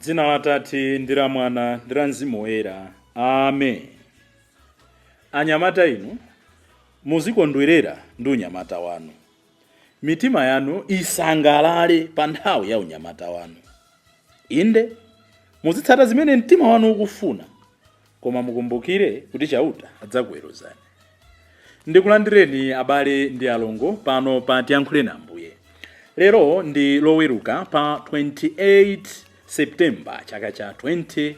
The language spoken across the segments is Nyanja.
Dzina la Tate ndi la Mwana ndi la Mzimu Woyera. Amen. Anyamata inu, muzikondwerera ndi unyamata wanu. Mitima yanu isangalale pa nthawi ya unyamata wanu. Inde, muzitsata zimene mtima wanu ukufuna, koma mukumbukire kuti Chauta adzakuweruzani. Ndikulandireni abale ndi alongo pano pa Tiyankhuleni Ambuye. Lero ndi Loweruka pa 28 September chaka cha 2024.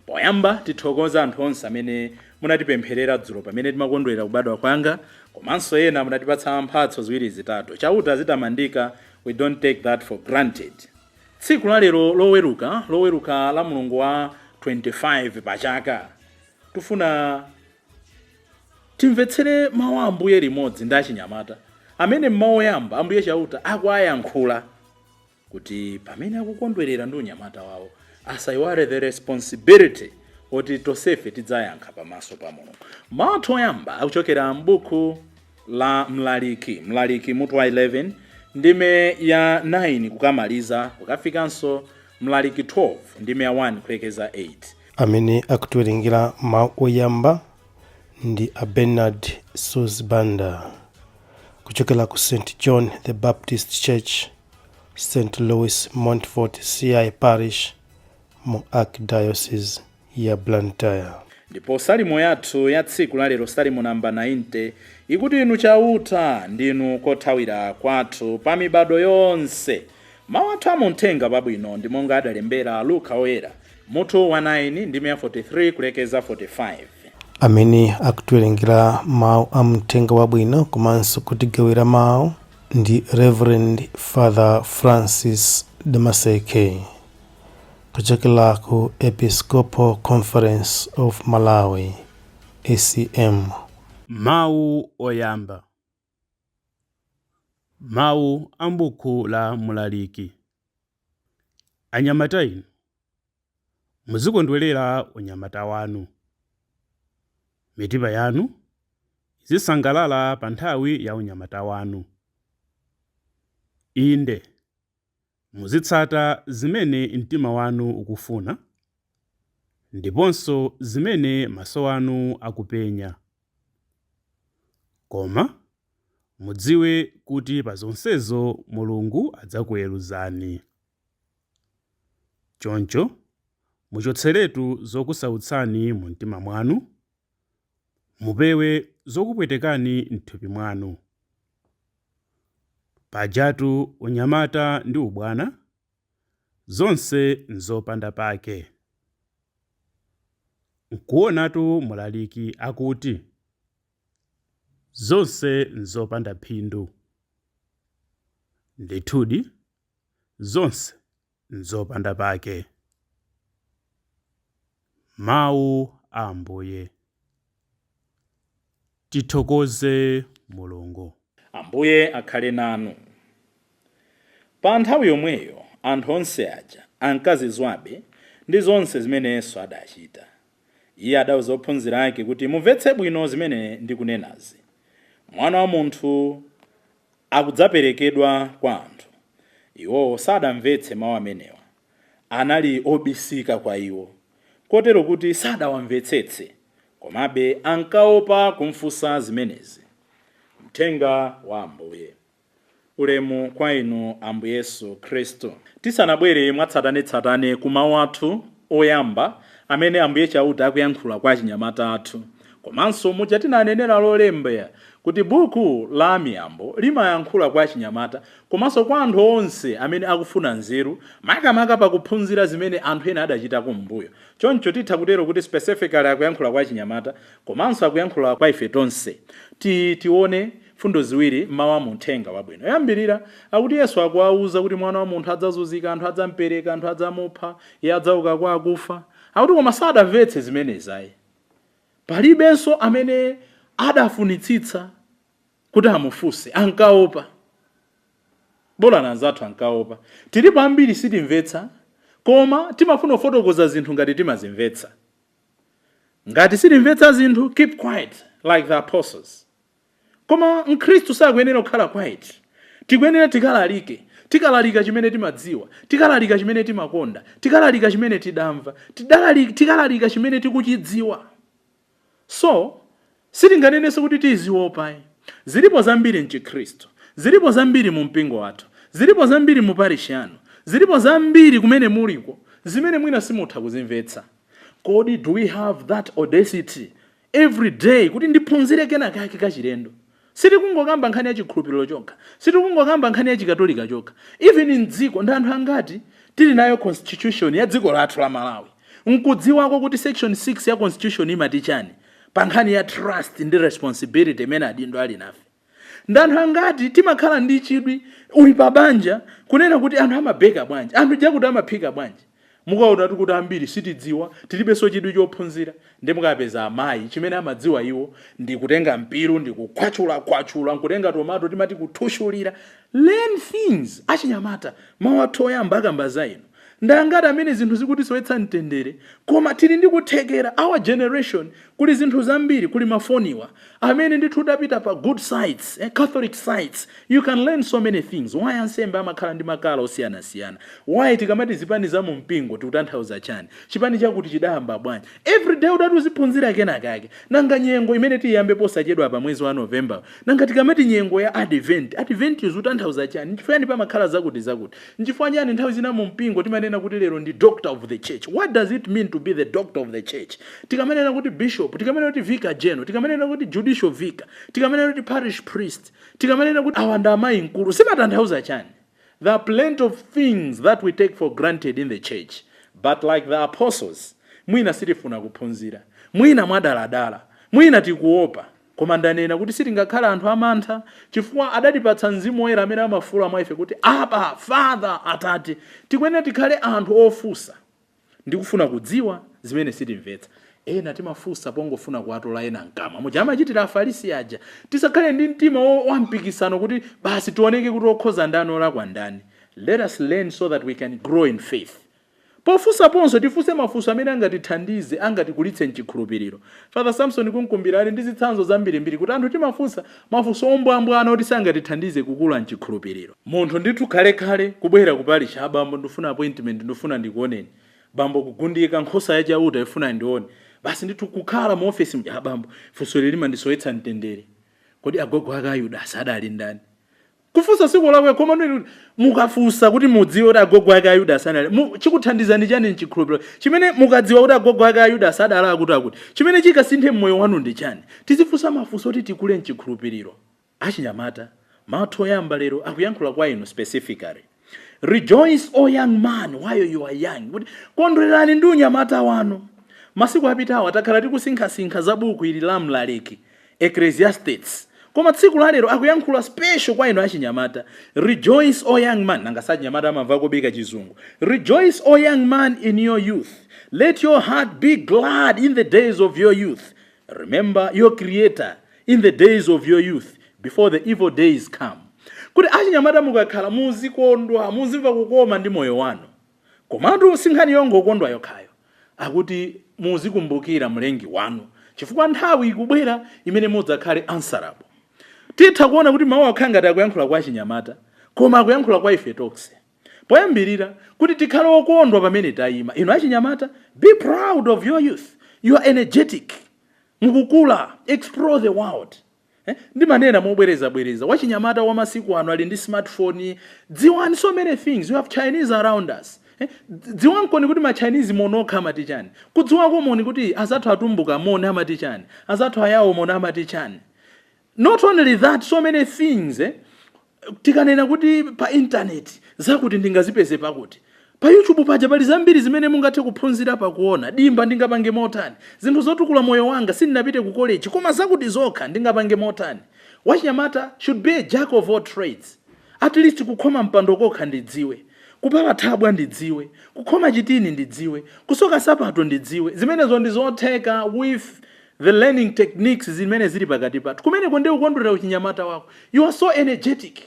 Poyamba tithokoza anthu onse amene munatipempherera dzulo pamene timakondwerera kubadwa kwanga, komanso ena munatipatsa mphatso ziwiri zitatu. Chauta azitamandika, we don't take that for granted. Tsiku la lero Loweruka, Loweruka la mulungu wa 25 pa chaka, tifuna timvetsere mawu a Ambuye limodzi ndi achinyamata amene mmawu oyamba Ambuye Chauta akuwayankhula kuti pamene akukondwerera ndi unyamata wawo asayiwale the responsibility oti tonsefe tidzayankha pamaso pa Mulungu. Mawu athu oyamba akuchokera m'buku la Mlaliki, Mlaliki mutu wa 11 ndime ya 9 kukamaliza kukafikanso Mlaliki 12 ndime ya 1 kulekeza 8. Amene akutiwerengera mawu oyamba ndi a Bernard Sus Banda kuchokera ku St John the Baptist Church, St Louis Montfort CI Parish mu Archdiocese ya Blantyre. Ndipo salimo yathu ya tsiku la lero, salimo namba 90, ikuti inu Chauta ndinu kothawira kwathu pa mibado yonse. Mawu athu amuthenga wabwino ndi monga adalembera Luka Oyera mutu wa 9 ndime ya 43 kulekeza 45. Amene akutiwerengera mawu a mthenga wabwino komanso kutigawira mawu ndi Reverend Father Francis Damaseke kuchokera ku Episcopal Conference of Malawi, ACM. Mawu oyamba. Mawu a m'buku la Mlaliki. Anyamata inu, muzikondwerera unyamata wanu. Mitima yanu izisangalala pa nthawi ya unyamata wanu. Inde, muzitsata zimene mtima wanu ukufuna, ndiponso zimene maso anu akupenya. Koma mudziwe kuti pa zonsezo Mulungu adzakuweruzani. Choncho muchotseretu zokusautsani mu mtima mwanu, mupewe zokupwetekani m'thupi mwanu. Pajatu unyamata ndi ubwana, zonse nzopanda pake. Nkuonatu Mlaliki akuti, Zonse nzopanda phindu. Ndithudi, zonse nzopanda pake. Mawu a Ambuye. Tithokoze Mulungu. Ambuye akhale nanu. Pa nthawi yomweyo anthu onse aja ankazizwabe ndi zonse zimene Yesu adachita. Iye adauza ophunzira ake kuti, Mumvetse bwino zimene ndikunenazi. Mwana wa Munthu akudzaperekedwa kwa anthu. Iwowo sadamvetse mau amenewa. Anali obisika kwa iwo, kotero kuti sadawamvetsetse. Komabe ankaopa kumfunsa zimenezi. Mthenga wa Ambuye. Ulemu kwa inu Ambuye Yesu Khristu. Tisanabwere mwatsatanetsatane ku mawu athu oyamba amene Ambuye Chauta akuyankhula kwa achinyamata athu, komanso muja tinanenera Lolemba kuti buku la Miyambo limayankhula kwa achinyamata komanso kwa anthu onse amene akufuna nzeru makamaka pakuphunzira zimene anthu ena adachitako m'mbuyo. Choncho titha kutero kuti specifically akuyankhula kwa achinyamata komanso akuyankhula kwa ife tonse. Ti tione Mfundo ziwiri m'mawu a mu Uthenga Wabwino. Yoyambirira, akuti Yesu akuwauza kuti Mwana wa munthu adzazunzika, anthu adzampereka, anthu adzamupha, Iye adzauka kwa akufa. Akuti koma sadamvetse zimenezi ayi. Palibenso amene adafunitsitsa kuti amufunse, ankaopa. Bolani anzathu ankaopa. Tilipo ambiri sitimvetsa, koma timafuna kufotokoza zinthu ngati timazimvetsa. Ngati sitimvetsa zinthu, keep quiet like the apostles. Koma Mkhristu sakuyenera kukhala quiet. Tikuyenera tikalalike. Tikalalika chimene timadziwa, tikalalika chimene timakonda, tikalalika chimene tidamva, tikalalika chimene tikuchidziwa. So sitinganenenso kuti tiziopa. Zilipo zambiri mchikhristu, zilipo zambiri mu mpingo wathu, zilipo zambiri mu parish yanu, zilipo zambiri kumene muliko zimene mwina simutha kuzimvetsa. Kodi do we have that audacity every day kuti ndiphunzire kena kake kachilendo? Sitikungokamba nkhani ya chikhulupiriro chokha, sitikungokamba nkhani ya Chikatolika chokha. Even mdziko, ndi anthu angati tili nayo constitution ya dziko lathu la Malawi nkudziwako kuti section 6 ya constitution imati chani pa nkhani ya trust ndi responsibility imene adindo ali nafe? Ndi anthu angati timakhala ndi chidwi, uli pa banja, kunena kuti anthu amabeka bwanji, anthu jakuti amaphika bwanji? Mukaona kuti ambiri sitidziwa, tilibenso chidwi chophunzira. Ndi mukapeza amayi, chimene amadziwa iwo ndi kutenga mpiru ndi kukhwachulakhwachula, nkutenga tomato timati kuthushulira. Learn things. Achinyamata, mawu athu oyamba akamba za inu. Ndangati amene zinthu zikutisowetsa mtendere, koma tili ndi kuthekera. Our generation, kuli zinthu zambiri, kuli mafoniwa amene ndithu udapita pa good sites, Catholic sites, you can learn so many things. Why ansembe amakhala ndi makala osiyanasiyana? Why tikamati zipani za mu mpingo tikutanthauza chani? Chipani chakuti chidayamba bwanji? Every day udati uziphunzira kenakake. Nanga nyengo imene tiyambe posachedwa pa mwezi wa November, nanga tikamati nyengo ya Advent, Advent ikutanthauza chani? Nchifukwa chani pamakhala zakuti zakuti? Nchifukwa chani nthawi zina mu mpingo timanena kuti lero ndi doctor of the church? What does it mean to be the doctor of the church? Tikamanena kuti bishop, tikamanena kuti vicar general, tikamanena kuti judicial vicar, tikamanena kuti parish priest, tikamanena kuti awa ndi amayi mkulu, simatanthauza chani? There are plenty of things that we take for granted in the church, but like the apostles, mwina sitifuna kuphunzira, mwina mwadaladala, mwina tikuopa. Koma ndanena kuti sitingakhala anthu amantha, chifukwa adatipatsa Mzimu Woyera amene amafuula mwa ife kuti, "Abba, Father, Atate." Tikuyenera tikhale anthu ofunsa ndikufuna kudziwa zimene sitimvetsa. Ena timafunsa pongofuna kuwatola ena mkamwa, muja amachitira Afarisi aja. Tisakhale ndi mtima wa mpikisano kuti basi tioneke kuti okhoza ndani, olakwa ndani. Let us learn so that we can grow in faith. Pofunsa ponso tifunse mafunso amene angatithandize, angatikulitse mchikhulupiriro. Father Samson Kunkumbira ali ndi zitsanzo zambirimbiri kuti anthu timafunsa mafunso ombwambwana oti sangatithandize kukula mchikhulupiriro. Munthu ndithu khalekale kubwera kupalisha, "Abambo, ndifuna appointment, ndifuna ndikuoneni." Bambo kugundika, "Nkhosa yachauta ifuna ndione." Basi ndithu kukhala mu ofesi muja, "Abambo, funso lili limandisowetsa mtendere. Kodi agogo ake a Yudasi adali ndani?" Kufunsa siku lakwe, koma ndini kuti mukafunsa kuti mudziwe kuti agogo ake a Yudasi anali chikuthandizani chani mchikhulupiriro? Chimene mukadziwa kuti agogo ake a Yudasi adali akuti akuti, chimene chikasinthe mmoyo wanu ndi chani? Tizifunsa mafunso kuti tikule mchikhulupiriro. Achinyamata, mawu oyamba lero akuyankhula kwa inu specifically. Rejoice, O young man, while you are young, kuti kondwererani ndi unyamata wanu. Masiku apitawo takhala tikusinkhasinkha za buku ili la Mlaliki, Ecclesiastes, koma tsiku la lero akuyankhula special kwa inu achinyamata. Rejoice, O young man. Nanga sachinyamata amamva kubika Chizungu. Rejoice, O young man, in your youth. Let your heart be glad in the days of your youth. Remember your Creator in the days of your youth, before the evil days come. Kuti achinyamata mukakhala muzikondwa, muzimva kukoma ndi moyo wanu. Komatu sinkhani yongokondwa yokhayo, akuti muzikumbukira Mlengi wanu, chifukwa nthawi ikubwera imene mudzakhale answerable. Titha kuona kuti mawu akhala ngati akuyankhula kwa achinyamata, koma akuyankhula kwa ife tonse. Poyambirira, kuti tikhale okondwa pamene tayima. Inu achinyamata, be proud of your youth. You are energetic, mukukula. Explore the world. Ndimanena mobwerezabwereza, wachinyamata wa masiku ano ali ndi smartphone. Dziwani so many things. You have Chinese around us. Dziwankoni kuti ma Chinese monokha amati chani, kudziwako moni kuti azathu Atumbuka moni amati chani, azathu Ayawo moni amati chani. Not only that, so many things. Tikanena kuti pa internet zakuti ndingazipeze pakuti, pa YouTube paja pali zambiri zimene mungathe kuphunzira, pakuona dimba ndingapange motani, zinthu zotukula moyo wanga. Sindinapite ku college, koma zakuti zokha ndingapange motani? Wachinyamata should be a jack of all trades. At least kukhoma mpando kokha ndidziwe, kupala thabwa ndidziwe, kukhoma chitini ndidziwe, kusoka sapato ndidziwe. Zimenezo ndi zotheka with the learning techniques zimene zili pakati pathu. Kumeneko ndi kukondwerera uchinyamata wako. You are so energetic.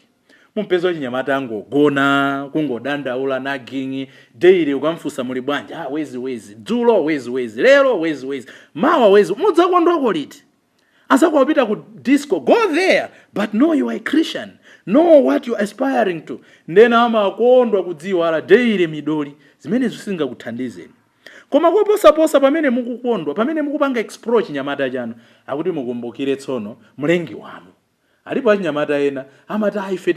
Mumpeza wachinyamata angogona, kungodandaula, nagging daily. Ukamfunsa, "Muli bwanji?" "Ah, wezi wezi dzulo, wezi wezi lero, wezi wezi mawa, wezi." Mudzakondwako liti? Anzako apita ku disco, go there, but know you are a Christian. Know what you are aspiring to. Ndena amakondwa kudziwa ala daily midoli zimenezo singakuthandizeni. Koma koposaposa, pamene mukukondwa, pamene mukupanga explore chinyamata chanu, akuti mukumbukire tsono mlengi wanu. Alipo achinyamata ena amati, "Ah, ife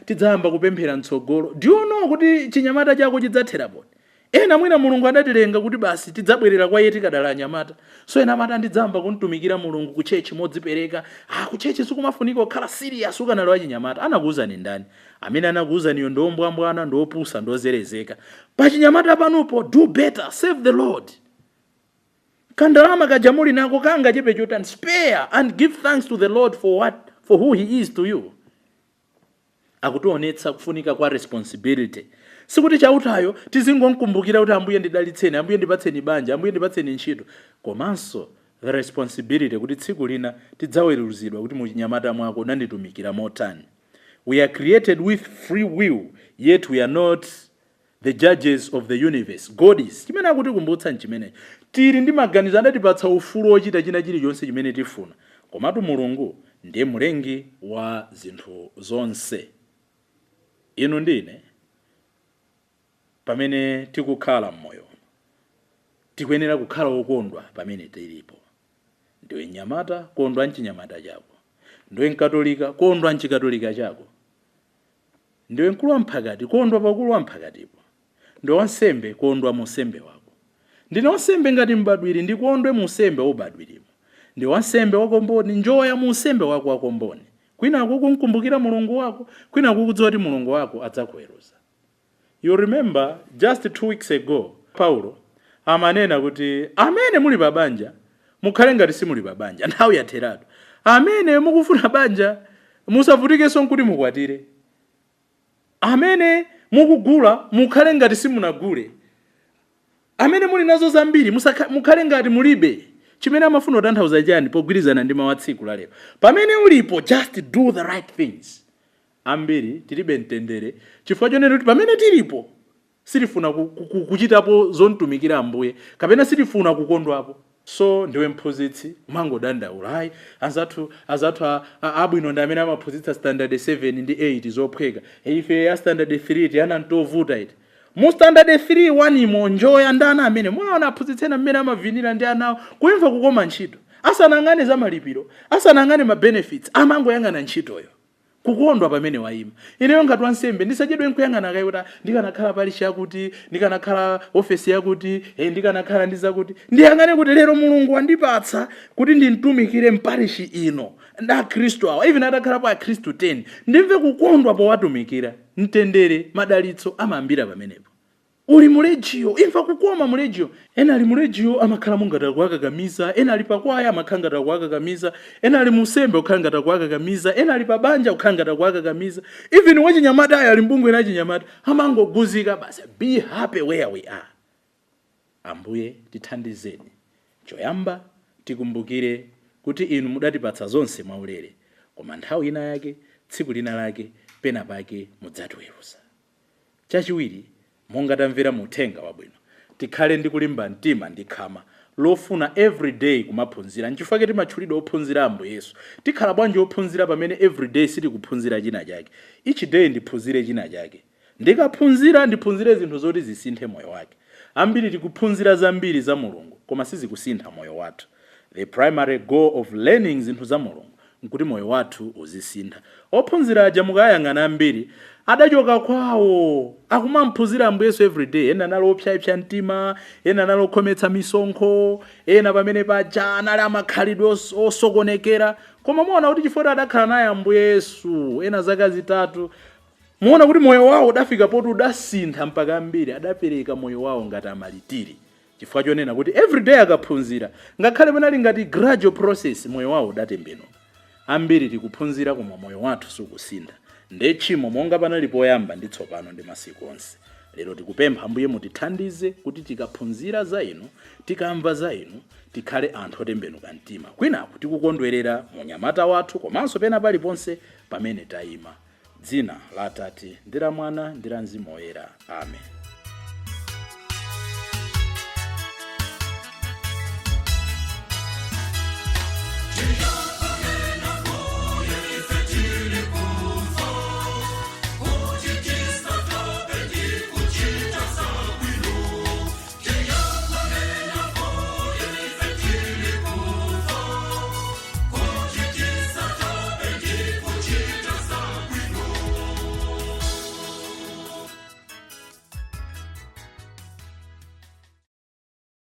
tidzayamba kupemphera mtsogolo." Do you know kuti chinyamata chako chidzathera poti? Ena mwina Mulungu adatilenga kuti basi tidzabwerera kwa iye tikadala anyamata. So ena amati, "Andidzayamba kumtumikira Mulungu ku church modzipereka." Ah, ku church sikumafunika kukhala serious ukanali wachinyamata. Anakuwuzani ndani? Amene anakuwuzaniyo ndombwambwana, ndopusa, ndozerezeka. Pachinyamata panupo, do better, serve the Lord. Kandalama kaja muli nako kanga chepe chotani, spare and give thanks to the Lord for who he is to you. Akutionetsa kufunika kwa responsibility. Sikuti Chautayo tizingomkumbukira kuti, "Ambuye ndidalitseni, Ambuye ndipatseni banja, Ambuye ndipatseni ntchito," komanso the responsibility kuti tsiku lina tidzaweruzidwa kuti muchinyamata mwako unanditumikira motani. We are created with free will, yet we are not the judges of the universe. God is. Chimene akutikumbutsa nchimenechi: tili ndi maganizo, adatipatsa ufulu wochita china chilichonse chimene tifuna, komatu Mulungu ndiye mlengi wa zinthu zonse. Inu ndine, pamene tikukhala mmoyo, tikuyenera kukhala wokondwa pamene tilipo. Ndiwe mnyamata, kondwa mchinyamata chako. Ndiwe mkatolika, kondwa mchikatolika chako. Ndiwe mkulu wa mphakati, kondwa pakulu wa mphakatipo. Ndiwe wansembe, kondwa mu unsembe wako. Ndine wansembe ngati mbadwiri, ndikondwe mu unsembe wobadwirimo. Ndi wansembe wakomboni, njoya mu unsembe wako wakomboni, kwinaku kumkumbukira Mulungu wako, kwinaku kudziwa kuti Mulungu wako adzakuweruza. You remember, just 2 weeks ago, Paulo amanena kuti amene muli pabanja mukhale ngati simuli pabanja, nthawi yatheratu. Amene mukufuna banja musavutikenso nkuti mukwatire. Amene mukugula mukhale ngati simunagule. Amene muli nazo zambiri mukhale ngati mulibe. Chimene amafuna kutanthauza chani pogwirizana ndi mawu a tsiku lalero? Pamene ulipo, just do the right things. Ambiri tilibe mtendere chifukwa chonena kuti pamene tilipo sitifuna kuchitapo zontumikira Ambuye kapena sitifuna kukondwapo. So ndiwe mphunzitsi, umangodandaula, "Ayi, anzathu abwino ndi amene amaphunzitsa standard 7 ndi 8 zophweka. Ife ya standard 3 tiyana ntovuta iti." Mu standard 3 1 imo njoya ndi ana amene mwaona aphunzitsena mmene amavinira ndi anawo, kuimva kukoma ntchito, asanang'ane za malipiro, asanang'ane ma benefits, amangoyang'ana ntchitoyo, kukondwa pamene wayima. Ineyo ngati wansembe ndisachedwe nkuyang'ana kayi kuti ndikanakhala parish yakuti, ndikanakhala ofesi yakuti, ndikanakhala ndi zakuti. Ndiyang'ane kuti lero Mulungu wandipatsa kuti ndimtumikire mparishi ino ndi akhristu awa. Even atakhalapo akhristu 10, ndimve kukondwa powatumikira. Mtendere, madalitso amayambira pamenepo. Uli mulegio, imva kukoma mulegio. Ena ali mulegio, amakhala mungati akuakakamiza. Ena ali pakwaya, amakhala ngati akuakakamiza. Ena ali musembe, kukhala ngati akuakakamiza. Ena ali pabanja, kukhala ngati akuakakamiza. Even wachinyamata ayo ali mbungwe la chinyamata, amangoguzika basi. Be happy where we are. Ambuye tithandizeni. Choyamba, tikumbukire kuti inu mudatipatsa zonse mwaulere, koma nthawi ina yake, tsiku lina lake, pena pake mudzatiweruza. Chachiwiri, monga tamvera mu uthenga wabwino, tikhale ndi kulimba mtima ndi khama lofuna everyday kumaphunzira. Nchifukwa timatchulidwa ophunzira Ambuye Yesu. Tikhala bwanji ophunzira pamene everyday sitikuphunzira china chake? Each day ndiphunzire china chake. Ndikaphunzira, ndiphunzire zinthu zoti zisinthe moyo wake. Ambiri tikuphunzira zambiri za Mulungu, koma sizikusintha moyo wathu. The primary goal of learning zinthu za Mulungu nkuti moyo wathu uzisintha. Ophunzira aja, mukayang'ana, ambiri adachoka kwawo akumamphunzira Ambuye Yesu everyday. Ena anali opyapya mtima, ena anali okhometsa misonkho, ena pamene paja anali amakhalidwe osokonekera, koma muona kuti chifukwa adakhala naye Ambuye Yesu, ena zaka 3, muona kuti moyo wawo udafika poti udasintha, mpaka ambiri adapereka moyo wawo ngati amalitiri, chifukwa chonena kuti everyday akaphunzira, ngakhale panali ngati gradual process, moyo wawo udatembenuka. Ambiri tikuphunzira, koma moyo wathu sukusintha. Nde tchimo monga panali poyamba ndi tsopano ndi masiku onse. Lero tikupempha Ambuye, mutithandize kuti tikaphunzira za inu, tikamva za inu, tikhale anthu otembenuka mtima, kwinaku tikukondwerera munyamata wathu komanso pena paliponse pamene tayima. Dzina la Atate ndi la Mwana ndi la Mzimu Woyera, amen.